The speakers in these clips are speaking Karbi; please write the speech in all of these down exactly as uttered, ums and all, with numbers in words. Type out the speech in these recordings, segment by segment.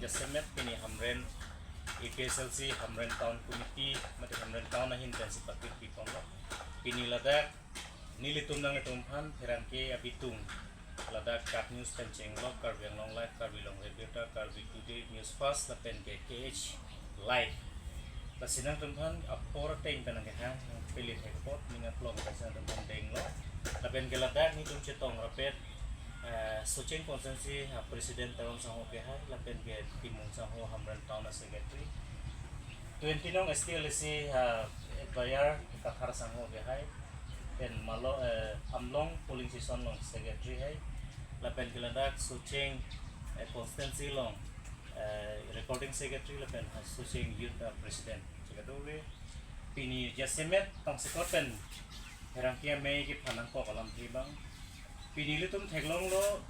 Jasemet pini Hamren A P H L C Hamren Town Committee mate Hamren Town ahin pensi patit pipon lo. Pini ladak nelitum nanglitum aphan pherangke abitung ladak KAT News pen chenglok, Karbi Anglong Live, Karbi Longri Abirta, Karbi Today, News Fast lapen ke K H Live. Lasi nangtum aphan apor ateng pen nangkehang, nangpeli thek apot, ning aklong pen si nangtum aphan denglo. Lapen ke ladak nelitum chetong rapet, eh, Socheng Constituency, ah, President Teron Sangho ke hai, lapen ke Timung Sangho Hamren Town a Secretary. Twenty nong S T L A C, ah, Advisor Kathar Sangho ke hai. Pen Malo, eh, Amlong Polling Station along Secretary hai. Lapen ke ladak Socheng, eh, Constituency along, eh, Recording Secretary lapen Socheng Youth, eh, President. Secretary. Pini jasemet tongsekot pen pherangke amei kephan nangkok alamthe abang. Pini ilitum theklonglo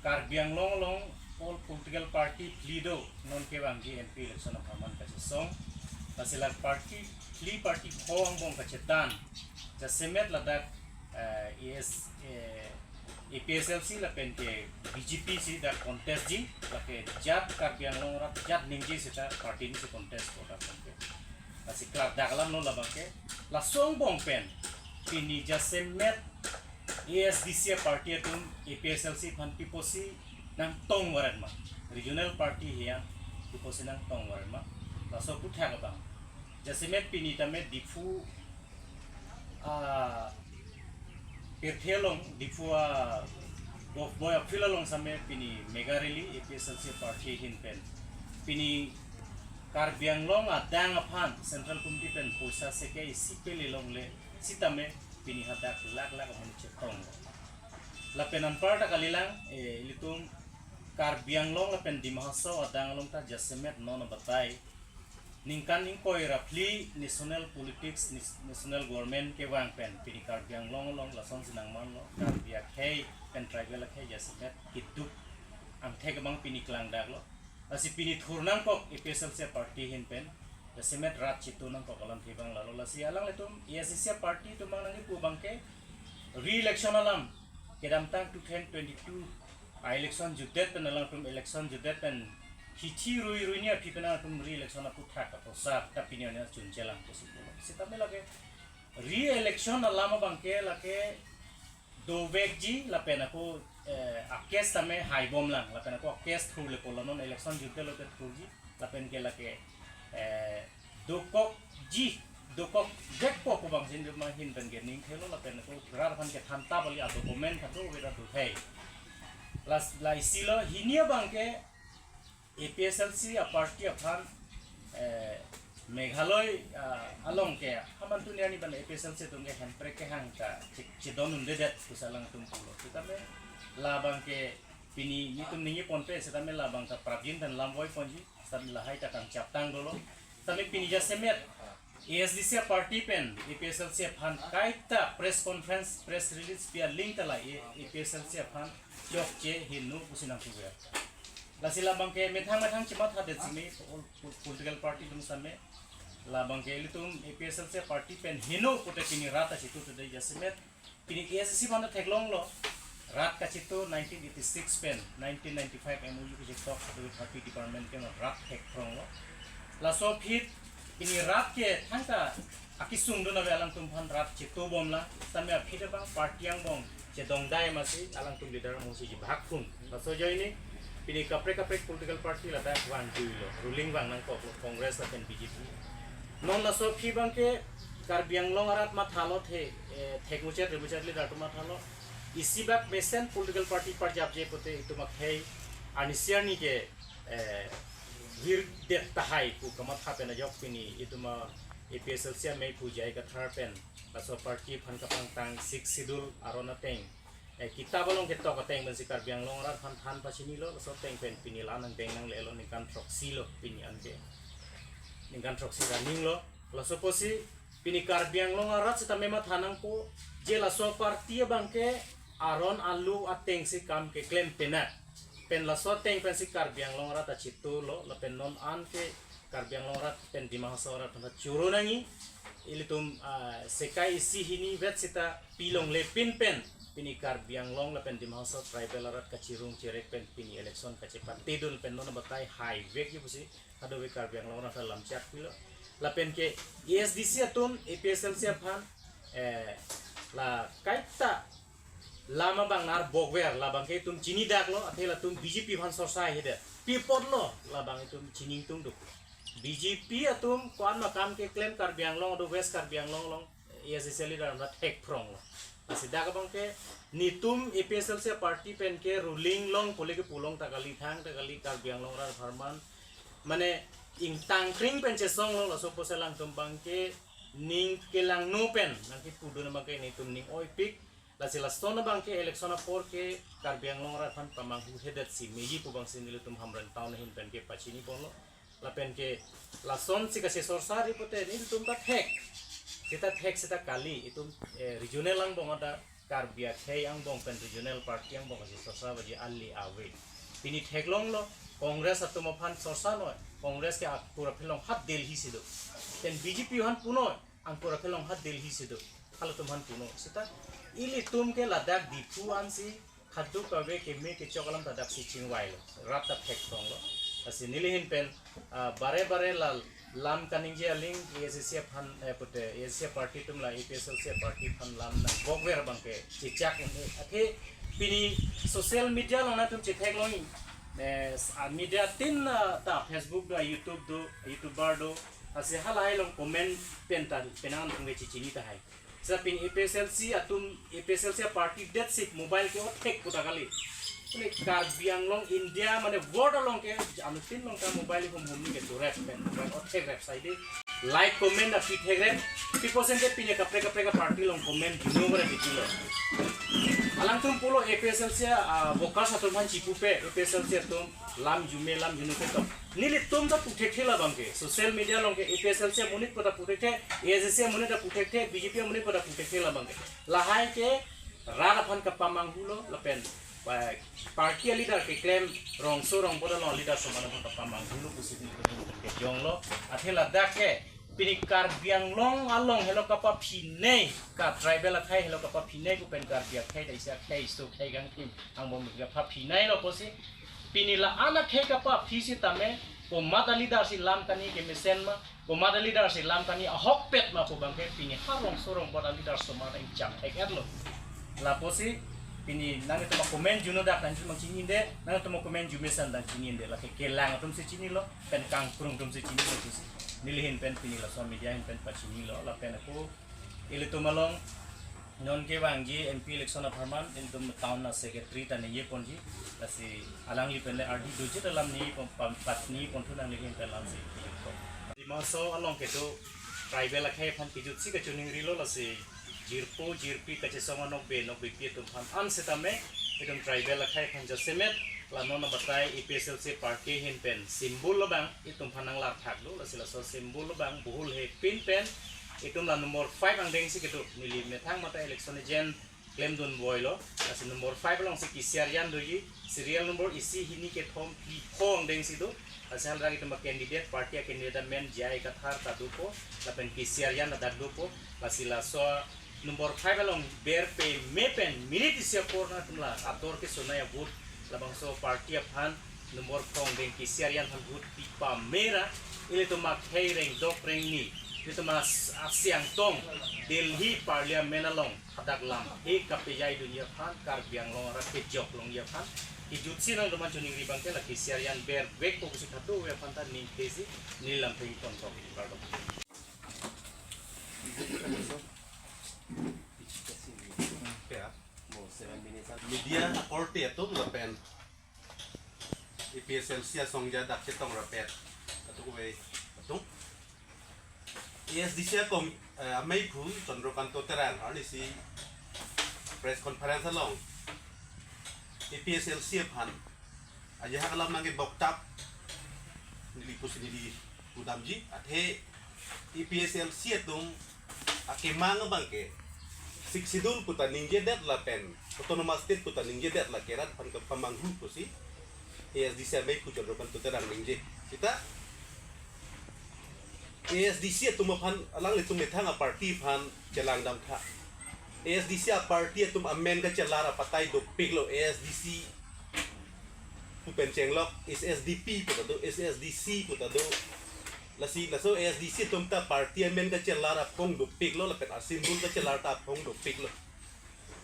Karbi Anglong along all political party phli do, non kevangji M P election apharman kachesong. Lasi la party phli, party pho angbong kachedan. Jasemet ladak, eh, A S, eh, A P H L C lapen ke B J P si dak contest ji, lake jat Karbi Anglong arat jat ningje seta party ni si contest ko dak contest. Lasi klardak alamlo labang ke, laso angbong pen pini jasemet A S D C a party atum A P H L C aphan pi apotsi nangtong varet ma, regional party hean pi apotsi nangtong varet ma, laso aputhak abang. Jasemet pini tame Diphu, ah, pirthe along, Diphu a Govt Boys a field along same pini mega rally A P H L C party ahin pen. Pini Karbi Anglong adang aphan Central Committee pen poisa seke isi pele longle sitame pini hadak lak lak amonit chetong. Lapen anparta kalilang, eh, ilitum Karbi Anglong lapen Dima Hasao adang along ta jasemet non abatai ningkan ingkoi ra phli national politics, nis-, national government kevang pen pini Karbi Anglong along lasonsi nangmanlo, Karbi akhei pen tribal akhei jasemet keduk angthek abang pini klangdaklo. Lasi pini thur nangkok A P H L C party ahin pen jasemet rat chetu nangkok alamthe abang lalo. Lasi alanglitum A S D C party atum abang nangkipu abang ke re-election alam, kedamtang two thousand twenty-two a election jutdet pen alangtum election jutdet pen hithi rui rui ni aphi pen alangtum re-election aputhak aposa ta pini arni chunchelang pusi pulo. Sitame lake re-election alam abang ke lake dovekji lapen ako, eh, a case tame haibomlang lapen ako a case thurle pulo, non election jutdet lote thurji lapen ke lake, eh, dokokji, dokokvekpo pu abang si nelitum ahin pen ke ning thelo lapen ako rat aphan kethan ta bali a document kado veda do thei. Las, la isilo hini abang ke A P H L C a party aphan, eh, Meghalaya, ah, along ke hamantu ni arni pen A P H L C atum ke hemprek kehang ta che-, chedon undedet pusi alangtum pulo. Sitame labang ke pini nelitum ningje ponpe, sitame labang ta prapjin pen lam voiponji, sitame lahai ta kangchaptang dolo. Sitame pini jasemet A S D C party pen A P H L C aphan kaita press conference, press release pi aling ta la A-, A P H L C aphan chokche heno pusi nangpuver. Lasi labang ke methang methang chemathadet sime, all po-, political party atum same. Labang ke ilitum A P H L C party pen heno pute pini rat ta chetu tude jasemet. Pini A S D C aphan ta theklonglo, rat kachetu nineteen eighty-six pen nineteen ninety-five M O U kachetok, Schedule thirty department ke rat thekpronglo. Laso aphi pini rat ke thangta akisung dun ave alangtum aphan rat chetubomlang, sitame aphi abang party angbong chedongdai masi alangtum leader mungsi jibhak phun. Laso ajoine pini kaprek kaprek political party ladak vangjuilo, ruling vang nangkoklo, Congress lapen B J P. Non laso aphi abang ke Karbi Anglong arat mathalo the, eh, thekmuchot remuchot leader atum mathalo. Isi bak mesen political party parjapje pute itum akhei arnisi arni ke, eh, virdet tahai pu kamatha pen ajok pini itum a A P H L C amei pu J I Kathar pen laso party aphan kapangtang Sixth Schedule aron ateng, eh, kitab along ketok ateng pensi Karbi Anglong arat aphan than pachinilo, laso ateng pen pini la nangdeng nanglelo, ningkan throksi lo pini anke. Ningkan throksi running lo. Laso apotsi pini Karbi Anglong arat sitame matha nangpo, je laso party abang ke aron alu ateng si kam keklem penak. Pen laso ateng pensi Karbi Anglong arat achetulo, lapen non an ke Karbi Anglong arat pen Dima Hasao arat aphan choro nangji. Ilitum, ah, sekai isi hini vet sita pilongle pin pen pini Karbi Anglong lapen Dima Hasao tribal arat kachirung chirek pen pini election kachepatedun pen non batai haivekji pusi kadokave Karbi Anglong arat lamchak pilo. Lapen ke A S D C atum A P H L C aphan, eh, la kaita lam abang narbokver, labang ke itum chinidaklo, athe latum B J P aphan sorsa hede. Pi apotlo, labang itum chiningtungduk. B J P atum ko-an ma kam keklem Karbi Anglong do, West Karbi Anglong along A S D C leader atum thekphronglo. Lasi dak abang ke netum A P H L C party pen ke ruling along pule ke pulong ta kali, thang ta kali, Karbi Anglong arat apharman mane ingtangkring pen chesonglo, laso apotsi alangtum abang ke ning kelangno pen nangkepudun abang ke netum ning oipik. Lasi lason abang ke election apor ke Karbi Anglong arat aphan pamanghu hedet si meji pu abang si nelitum Hamren town ahin pen ke pachini ponlo. Lapen ke lasonsi kachesorsa ri pute nelitum ta thek. Sita thek sita kali itum, eh, regional angbong ada Karbi akhei angbong pen regional party angbong kachesorsa baji ali ave. Pini theklonglo, Congress atum aphan sorsa noi, Congress ke Angkur aphelong hat Delhi si do. Pen B J P aphan punoi, Angkur aphelong hat Delhi si do. Halatum aphan punoi. Sita ilitum ke ladak Diphu ansi kadokave keme kechok alam ta daksi chingvailo. Rat ta thekphronglo. Lasi neli ahin pen, ah, bare bare la lam kaningje aling A S D C aphan, eh, pute A S D C party atum la A P H L C party aphan lam nangbokver abang ke chechak un-e. Athe pini social media along nangtum chetheklongji. Eh, s-, ah, media tin, ah, ta Facebook do, YouTube do, YouTuber do. Lasi halahai along comment pen ta penang nangtum ke chechini tahai. Sita pini A P H L C atum, A P H L C party det si mobile ke othek pu ta kali. Pule Karbi Anglong India mane world along ke anuttin along ta mobile humhum ni ke turep pen mobile othek rep saide. Like comment api thekrep. Pi apotsi ke pini kaprek kaprek party along comment juno mare bitilo. Alangtum pulo A P H L C, ah, workers atum aphan chipupe, A P H L C atum lam jume lam juno ketok. Nelitum ta puthekthe labang ke. Social media along ke A P H L C amonit pu ta puthekthe, A S D C amonit ta puthekthe, B J P amonit pu ta puthekthe labang ke. Lahai ke rat aphan kapamanghulo lapen, eh, party leader keklem rongso rongbot along leader atum aphan kapamanghulo pusi nelitum kejonglo. Athe ladak ke pini Karbi Anglong along helo kapaphinei, ka tribal akhei helo kapaphinei pu pen Karbi akhei ta isi akhei iso akhei kangthim angbong kapaphinei lo pusi. Pini la-an akhei kapaphi sitame, komat aleader si lam kani kemesen ma, komat aleader si lam kani ahokpet ma pu abang ke pini ha rongso rongbot aleader atum aphan ingcham thek-etlo. Lapusi pini nangtum comment juno dak nangtum chinide, nangtum comment jumesen dak chinide, lake kelang atum si chinilo, pen kangkrung atum si chinilo pusi. Neli ahin pen pini laso media ahin pen pachinilo, lapen ako ilitum along non kevangji M P election apharman ilitum town a-secretary ta ningje ponji, lasi alangli pen le ardi dojit alam ningje pon, pam, pat ningje ponthu nangli ahin pen lamsi. Dima Hasao along kedo tribal akhei aphan kejutsi kachiningrilo, lasi jirpo jirpi kachesong anokbe nokbepi atum aphan an setame itum tribal akhei aphan jasemet la non abatai A P H L C party ahin pen symbol abang itum aphan nanglarthaklo, lasi laso symbol abang buhul he pin pen itum la number five angdeng si kedo, neli methang mate election agent klemdun boilo, lasi number five along si K C R Jan doji, serial number isi hini kethom phli pho angdeng si do, lasi haladak itum a-candidate, party a-candidate amen J I Kathar ta dopo, lapen K C R Jan ladak dopo, lasi laso number five along ber peme pen minute isi apor nangtum la ador kesonai a-vote labangso party aphan number pho angdeng K C R Jan aphan vote pi pamera, ilitum akhei rengdok rengni, ilitum as-, asiangtong Delhi Parliament along hadak lam he kapejaidunji aphan, Karbi Anglong arat kejoklongji aphan kejutsi nangtum aphan chiningri abang ke la K C R Jan bervek po pusi kadokave aphan ta ning thesi neli lam theng ponthok. Kardom. Media akorte atum lapen A P H L C asongja dak chetong rapet atum ave atum. A S D C akom, eh, ameiphu Chandrakanta Terang arnisi press conference along A P H L C aphan ajahak alam nangkebok tap neli pusi neli pudamji, athe A P H L C atum akemang abang ke Sixth Schedule puta ningjedet lapen Autonomous State puta ningjedet, lake rat aphan kepamanghu pusi A S D C ameiphu Chandrakanta Terang ningje. Sita A S D C atum aphan, alanglitum methang a party aphan chelang damtha. A S D C a party atum amen kachelar apatai dopiklo, A S D C pu pen chenglok, S S D P pu ta do, S S D C pu ta do. Lasi laso A S D C atum ta party amen kachelar aphong dopiklo, lapen a symbol kachelar ta aphong dopiklo.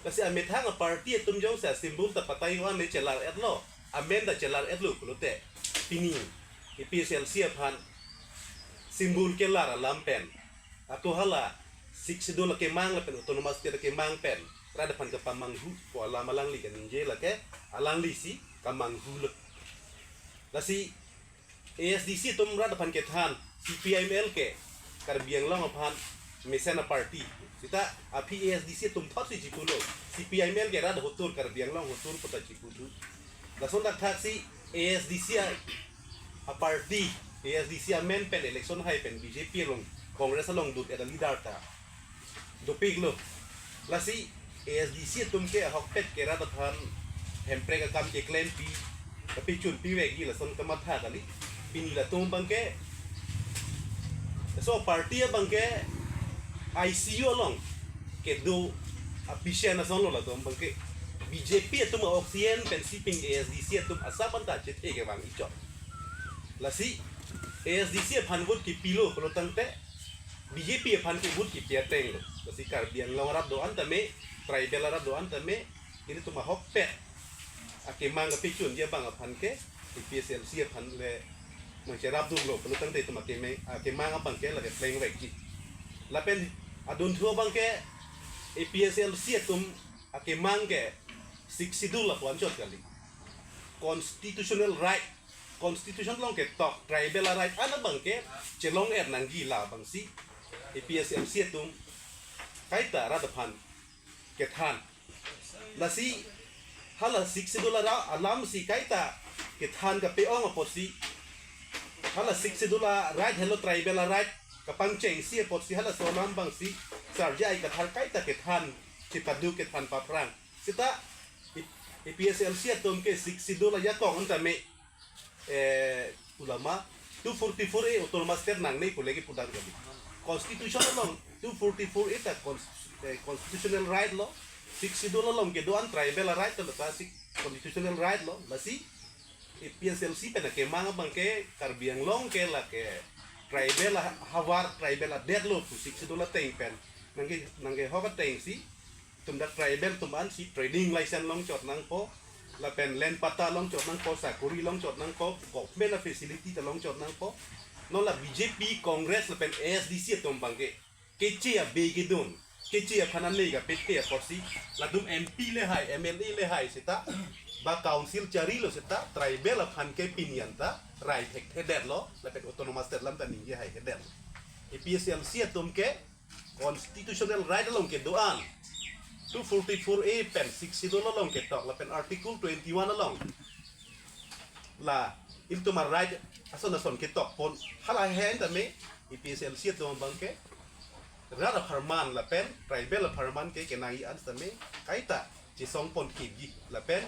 Lasi amethang a party atum jongsi a symbol ta patai one chelar etlo, amen ta chelar etlo pulote, pini A P H L C aphan symbol kelar alam pen, ako hala Sixth Schedule akemang lapen Autonomous State akemang pen rat aphan kapamanghu pu alam alangli kaningje, lake alanglisi kamanghulo. Lasi A S D C atum rat aphan kethan, C P I M L ke Karbi Anglong aphan mesen a party. Seta aphi A S D C atum thotsi chipulo, C P I M L ke rat hotur, Karbi Anglong hotur puta chipu thu. Lason thakthak si A S D C a, a party, A S D C amen pen election hai pen B J P along, Congress along dut et a leader ta dopiklo. Lasi A S D C atum ke ahokpet ke rat aphan hemprek akam keklempi, kapechunpi vekji lason kamatha kali. Pini latum abangke, so party abangke I C U along kedo a patient asonlo latum abangke. B J P atum a oxygen pensi pini A S D C atum asap anta chethe kevang ichot. Lasi A S D C aphan vote kipilo pulo tangte B J P aphan ke vote kipi atenglo. Lasi Karbi Anglong arat do-an tame, tribal arat do-an tame, ilitum ahokpet akemang kapechunji abang aphan ke A P H L C aphan le nangcherap dunlo pulo tangte itum akemang, akemang abangke lake plengvekji. Lapen adunthu abangke A P H L C atum akemang ke Sixth Schedule lapu anchot kali. Constitutional right, constitution along ketok tribal a right an abangke chelong er nangji, labangsi A P H L C atum kaita rat aphan kethan. Lasi hala Sixth Schedule ara alamsi kaita kethan kape-ong apotsi, hala Sixth Schedule a right helo tribal a right kapangchengsi apotsi halaso alam abangsi Sarja Aikathar kaita kethan, chepadu kethan paphrang. Seta A P H L C atum ke Sixth Schedule ajakong an tame, eh, ulama two forty-four A Autonomous State nangne pu lake pudam kali. Constitution along two forty-four A ta cons-, eh, constitutional right lo. Sixth Schedule along kedo-an tribal a right lo, ta si constitutional right lo. Lasi A P H L C pen akemang abangke Karbi Anglong ke lake tribal a havar, tribal adet lo pu Sixth Schedule ateng pen nangke, nangkehok atengsi itum dak tribal atum ansi trading license longchot nangpo, lapen land patta longchot nangpo, sakori longchot nangpo, government a facility ta longchot nangpo. Non la B J P, Congress lapen A S D C atum abangke keche abe kedun, keche aphan ane kapete apotsi, latum M P le hai, M L A le hai seta, ba council charilo seta, tribal aphan ke pini anta rai thekthedetlo, lapen Autonomous State alam ta ningje haihedetlo. A P H L C atum ke constitutional right along kedo-an two forty-four A pen Sixth Schedule along ketok lapen Article twenty-one along la ilitum a right ason ason ketokpon, hala ahem tame A P H L C atum abangke rat apharman lapen tribal apharman ke kenangji an tame kaita chesongpon kipji, lapen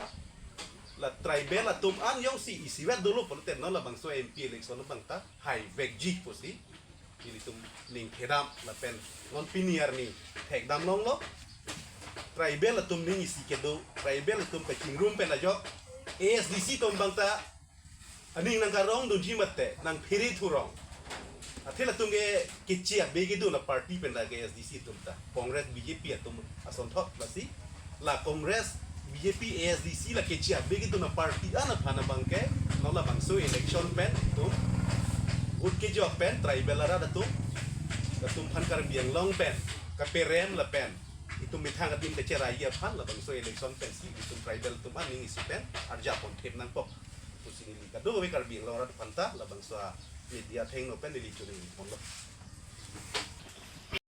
la tribal atum an jongsi isivet dolo pulote non labangso M P election abang ta haivekji pusi ilitum ning thedam lapen non pini arni thekdam longlo. Tribal atum ning isi kedo, tribal atum kachingrum pen ajok A S D C atum abang ta aning nangkarong dunji mate nangphere thurong. Athe latum ke keche abe kedun a party pen lake A S D C atum ta, Congress, B J P atum asonthot. Lasi la Congress, B J P, A S D C la keche abe kedun a party an aphan abangke non labangso election pen itum vote kejok pen tribal arat atum, latum aphan Karbi Anglong pen kaperem lapen itum methang adim kacheraiji aphan labangso election pensi itum tribal atum aning isi pen arjapon thip nangpo pusi neli kadokave Karbi Anglong arat aphan ta labangso a media athengno pen neli choningri ponlo.